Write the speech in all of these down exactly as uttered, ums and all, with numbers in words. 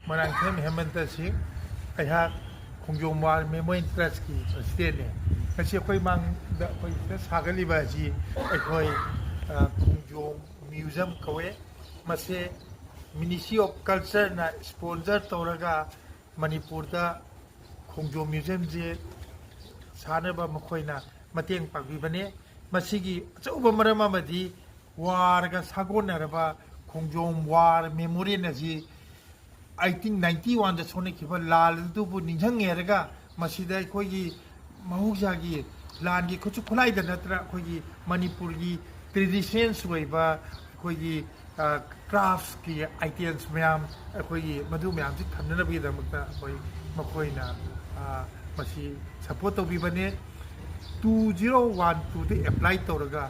ꯃꯣꯏꯔꯥꯡꯊꯦꯝ ꯍꯦꯃꯟꯇ ꯁꯤꯡ꯫ ꯑꯩꯍꯥꯛ ꯈꯣꯡꯖꯣꯝ war memorial ꯇ꯭ꯔꯁꯀꯤ ꯄ꯭ꯔꯁꯤꯗꯦꯟꯅꯤ꯫ ꯉꯁꯤ ꯑꯩꯈꯣꯏ ꯃꯥꯡꯗ ꯑꯩꯈꯣꯏ ꯁꯤꯗ ꯁꯥꯒꯠꯂꯤꯕ ꯑꯁꯤ ꯑꯩꯈꯣꯏ, ꯑ, ꯈꯣꯡꯖꯣꯝ ꯃ꯭ꯌꯨꯖꯝ ꯀꯧꯋꯦ꯫ ꯃꯁꯦ Ministry of Cultureꯅ sponsor ꯇꯧꯔꯒ ꯃꯅꯤꯄꯨꯔꯗ ꯈꯣꯡꯖꯣꯝ ꯃ꯭ꯌꯨꯖꯝꯁꯦ ꯁꯥꯅꯕ ꯃꯈꯣꯏꯅ ꯃꯇꯦꯡ ꯄꯥꯡꯕꯤꯕꯅꯦ꯫ ꯃꯁꯤꯒꯤ ꯑꯆꯧꯕ ꯃꯔꯝ ꯑꯃꯗꯤ ꯋꯥꯔꯒ ꯁꯥꯒꯣꯟꯅꯔꯕ ꯈꯣꯡꯖꯣꯝ ꯋꯥꯔ ꯃꯦꯃꯣꯔꯤꯌꯦꯜ ꯑꯁꯤ eighteen ninety oneꯗ ꯁꯣꯛꯅꯈꯤꯕ ꯂꯥꯟ ꯑꯗꯨꯕꯨ ꯅꯤꯡꯁꯤꯡꯉꯦ ꯍꯥꯏꯔꯒ ꯃꯁꯤꯗ ꯑꯩꯈꯣꯏꯒꯤ ꯃꯍꯧꯁꯥꯒꯤ ꯂꯥꯟꯒꯤ ꯈꯨꯠꯁꯨ ꯈꯨꯠꯂꯥꯏꯗ ꯅꯠꯇꯅ ꯑꯩꯈꯣꯏꯒꯤ ꯃꯅꯤꯄꯨꯔꯒꯤ traditions ꯑꯣꯏꯕ ꯑꯩꯈꯣꯏꯒꯤ, ꯑ, craftsꯀꯤ items ꯃꯌꯥꯝ, ꯑꯩꯈꯣꯏꯒꯤ ꯃꯗꯨ ꯃꯌꯥꯝꯁꯤ ꯊꯝꯅꯅꯕꯒꯤꯗꯃꯛꯇ ꯑꯩꯈꯣꯏ ꯃꯈꯣꯏꯅ, ꯑ, ꯃꯁꯤ support ꯇꯧꯕꯤꯕꯅꯦ꯫ Two zero one twoꯗ apply ꯇꯧꯔꯒ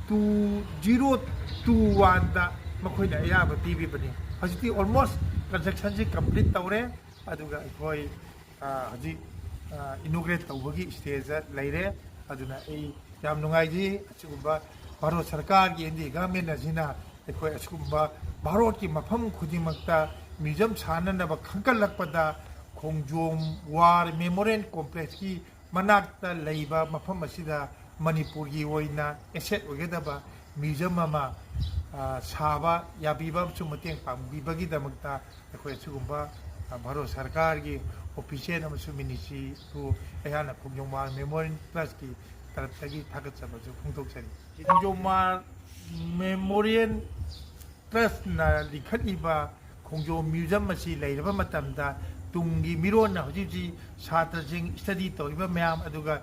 two zero two oneꯗ ꯃꯈꯣꯏꯅ ꯑꯌꯥꯕ ꯄꯤꯕꯤꯕꯅꯤ꯫ ꯍꯧꯖꯤꯛꯇꯤ almost constructionꯁꯤ complete ꯇꯧꯔꯦ꯫ ꯑꯗꯨꯒ ꯑꯩꯈꯣꯏ, ꯑ, ꯍꯧꯖꯤꯛ, ꯑ, inaugurate ꯇꯧꯕꯒꯤ stageꯇ ꯂꯩꯔꯦ꯫ ꯑꯗꯨꯅ ꯑꯩ ꯌꯥꯝ ꯅꯨꯡꯉꯥꯏꯖꯩ꯫ ꯑꯁꯤꯒꯨꯝꯕ ꯚꯥꯔꯠ ꯁꯔꯀꯥꯔꯒꯤ N D A government ꯑꯁꯤꯅ ꯑꯩꯈꯣꯏ ꯑꯁꯤꯒꯨꯝꯕ ꯚꯥꯔꯠꯀꯤ ꯃꯐꯝ ꯈꯨꯗꯤꯡꯃꯛꯇ ꯃ꯭ꯌꯨꯖꯝ ꯁꯥꯅꯅꯕ ꯈꯟꯒꯠꯂꯛꯄꯗ ꯈꯣꯡꯖꯣꯝ ꯋꯥꯔ ꯃꯦꯃꯣꯔꯤꯌꯦꯜ ꯀꯣꯝꯄ꯭ꯂꯦꯛꯁꯀꯤ ꯃꯅꯥꯛꯇ ꯂꯩꯕ ꯃꯐꯝ ꯑꯁꯤꯗ ꯃꯅꯤꯄꯨꯔꯒꯤ ꯑꯣꯏꯅ asset ꯑꯣꯏꯒꯗꯕ ꯃ꯭ꯌꯨꯖꯝ ꯑꯃ, ꯑ, ꯁꯥꯕ ꯌꯥꯕꯤꯕ ꯑꯃꯁꯨꯡ ꯃꯇꯦꯡ ꯄꯥꯡꯕꯤꯕꯒꯤꯗꯃꯛꯇ ꯑꯩꯈꯣꯏ ꯑꯁꯤꯒꯨꯝꯕ, ꯑ, ꯚꯥꯔꯠ ꯁꯔꯀꯥꯔꯒꯤ official ꯑꯃꯁꯨꯡ ministryꯕꯨ ꯑꯩꯍꯥꯛꯅ ꯈꯣꯡꯖꯣꯝ ꯋꯥꯔ ꯃꯦꯃꯣꯔꯤꯌꯦꯜ ꯇ꯭ꯔꯁꯀꯤ ꯇꯔꯞꯇꯒꯤ ꯊꯥꯒꯠꯆꯕꯁꯨ ꯐꯣꯡꯗꯣꯛꯆꯔꯤ꯫ ꯈꯣꯡꯖꯣꯝ ꯋꯥꯔ ꯃꯦꯃꯣꯔꯤꯌꯦꯜ ꯇ꯭ꯔꯁꯅ ꯂꯤꯡꯈꯠꯂꯤꯕ ꯈꯣꯡꯖꯣꯝ ꯃ꯭ꯌꯨꯖꯝ ꯑꯁꯤ ꯂꯩꯔꯕ ꯃꯇꯝꯗ ꯇꯨꯡꯒꯤ ꯃꯤꯔꯣꯟꯅ ꯍꯧꯖꯤꯛ ꯍꯧꯖꯤꯛ ꯁꯥꯇ꯭ꯔꯁꯤꯡ study ꯇꯧꯔꯤꯕ ꯃꯌꯥꯝ ꯑꯗꯨꯒ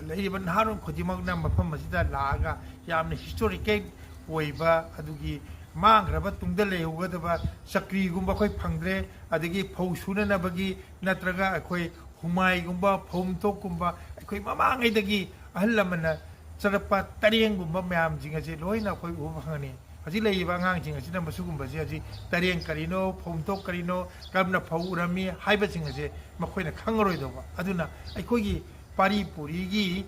ꯂꯩꯔꯤꯕ ꯅꯍꯥꯔꯣꯜ ꯈꯨꯗꯤꯡꯃꯛꯅ ꯃꯐꯝ ꯑꯁꯤꯗ ꯂꯥꯛꯑꯒ ꯌꯥꯝꯅ historical ꯑꯣꯏꯕ ꯑꯗꯨꯒꯤ ꯃꯥꯡꯈ꯭ꯔꯕ ꯇꯨꯡꯗ ꯂꯩꯍꯧꯒꯗꯕ ꯆꯀ꯭ꯔꯤꯒꯨꯝꯕ ꯑꯩꯈꯣꯏ ꯐꯪꯗ꯭ꯔꯦ, ꯑꯗꯒꯤ ꯐꯧ ꯁꯨꯅꯅꯕꯒꯤ ꯅꯠꯇ꯭ꯔꯒ ꯑꯩꯈꯣꯏ ꯍꯨꯃꯥꯏꯒꯨꯝꯕ, ꯐꯧ ꯊꯣꯛꯀꯨꯝꯕ ꯑꯩꯈꯣꯏ ꯃꯃꯥꯡꯉꯩꯗꯒꯤ ꯑꯍꯜ ꯂꯃꯟꯅ ꯆꯠꯂꯛꯄ ꯇꯔꯦꯡꯒꯨꯝꯕ ꯃꯌꯥꯝꯁꯤꯡ ꯑꯁꯦ ꯂꯣꯏꯅ ꯑꯩꯈꯣꯏ ꯎꯕ ꯐꯪꯉꯅꯤ꯫ ꯍꯧꯖꯤꯛ ꯂꯩꯔꯤꯕ ꯑꯉꯥꯡꯁꯤꯡ ꯑꯁꯤꯅ ꯃꯁꯤꯒꯨꯝꯕꯁꯦ ꯍꯧꯖꯤꯛ ꯇꯔꯦꯡ ꯀꯔꯤꯅꯣ, ꯐꯧ ꯊꯣꯛ ꯀꯔꯤꯅꯣ, ꯀꯔꯝꯅ ꯐꯧ ꯎꯔꯝꯃꯤ ꯍꯥꯏꯕꯁꯤꯡ ꯑꯁꯦ ꯃꯈꯣꯏꯅ ꯈꯪꯉꯔꯣꯏꯗꯧꯕ꯫ ꯑꯗꯨꯅ ꯑꯩꯈꯣꯏꯒꯤ ꯄꯥꯔꯤ ꯄꯨꯔꯤꯒꯤ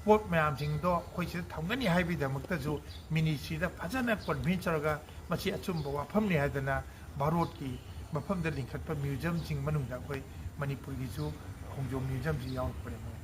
ꯄꯣꯠ ꯃꯌꯥꯝꯁꯤꯡꯗꯣ ꯑꯩꯈꯣꯏ ꯁꯤꯗ ꯊꯝꯒꯅꯤ ꯍꯥꯏꯕꯒꯤꯗꯃꯛꯇꯁꯨ ministryꯗ ꯐꯖꯅ convince ꯇꯧꯔꯒ ꯃꯁꯤ ꯑꯆꯨꯝꯕ ꯋꯥꯐꯝꯅꯤ ꯍꯥꯏꯗꯅ ꯚꯥꯔꯠꯀꯤ ꯃꯐꯝꯗ ꯂꯤꯡꯈꯠꯄ ꯃ꯭ꯌꯨꯖꯝꯁꯤꯡ ꯃꯅꯨꯡꯗ ꯑꯩꯈꯣꯏ ꯃꯅꯤꯄꯨꯔꯒꯤꯁꯨ ꯈꯣꯡꯖꯣꯝ ꯃ꯭ꯌꯨꯖꯝꯁꯤ ꯌꯥꯎꯔꯛꯄꯅꯦ ꯃꯣꯏ꯫